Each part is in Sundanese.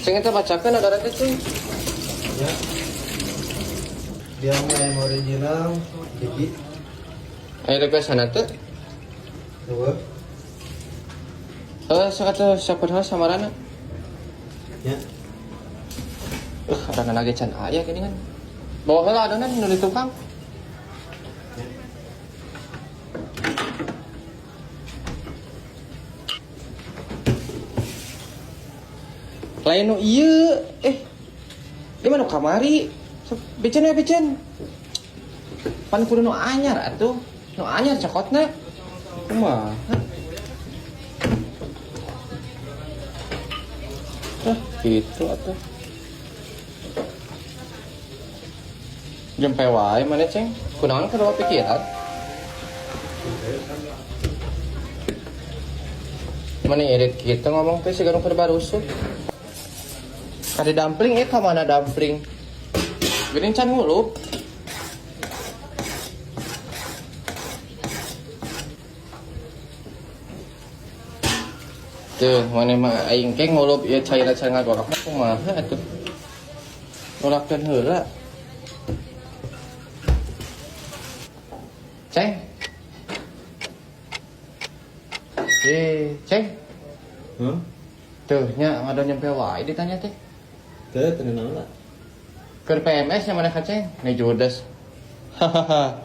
Ceng eta bacakeun ada teh ceng. Ya. Dia mah yang original hiji. Aya request teh. Dua. Heuh, sok atuh sapeur heula samarana. Ya. Adonan lagi can aya gini kan. Bawa heula adonan nu di tukang. Ya. Lain nu ieu, eh. Di mana kamari? Sok becen ya becen. Pan kudu nu anyar atuh. Nu anyar cokotna. Kumaha? Tah, gitu atuh. Jempe wae mana ceng? Kunaon keur pikiran? Mana irit kita ngomong teh siga nu keur barusuh. Kade dumpling ka mana dumpling? Geuning can ngulup. Tuh, mana mah aing ke ngulup ieu caira can ngagorok mah kumaha atuh. Nolakkeun heula. Ceng. Eh, Ceng. Hah? Tuh, nya ngadon nyampe wae ditanya teh. Teu teu naon lah. Keur PMS nya mana ka Ceng? Nih judes. Hahaha.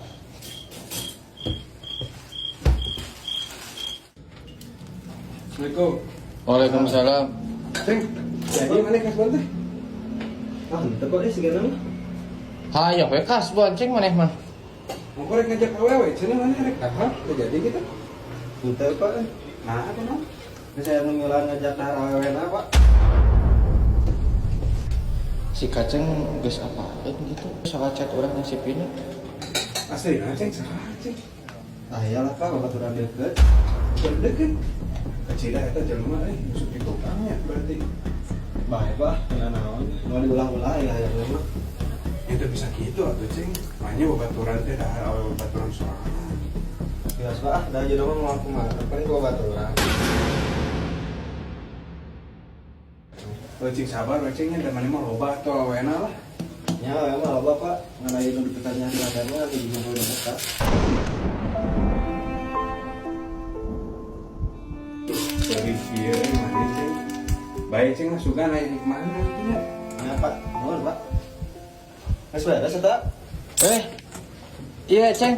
Assalamualaikum. Waalaikumsalam. Ceng, jadi mana kasbon teh? Ah, henteu kok eh sigana mah. Hayo we kasbon Ceng maneh mah. Mau rek ngajak awewe, cenah mana rek dahar, teu jadi gitu. Henteu Pak. Eh. Nah, apa naon? Geus aya nu milan ngajak dahar awewena Pak. Si Kaceng geus apaan gitu. Salah chat urang yang si Pina. Asli, nah, Ceng, salah Ceng. Ah iyalah Pak, babaturan deukeut. Deket. Kecil eta jelema euy, musuh di tukangnya berarti. Bae Pak, kena naon. Moal diulah-ulah ya hayang mah. Itu bisa gitu atuh Ceng. Makanya babaturan teh dahar awewe babaturan sorangan. Geus Pak, ah da jodoh mah moal kumaha, paling ku babaturan. Oh, Ceng sabar we Ceng nya da maneh mah loba atuh awewena lah. Nya we mah loba Pak, ngan aya nu dipertanyaan di mah di mah udah buka. Lagi kieu maneh Ceng. Bae Ceng mah suka aya hikmahna nya. Nya Pak, nuhun Pak. Geus beres eta? Eh. Iya, Ceng.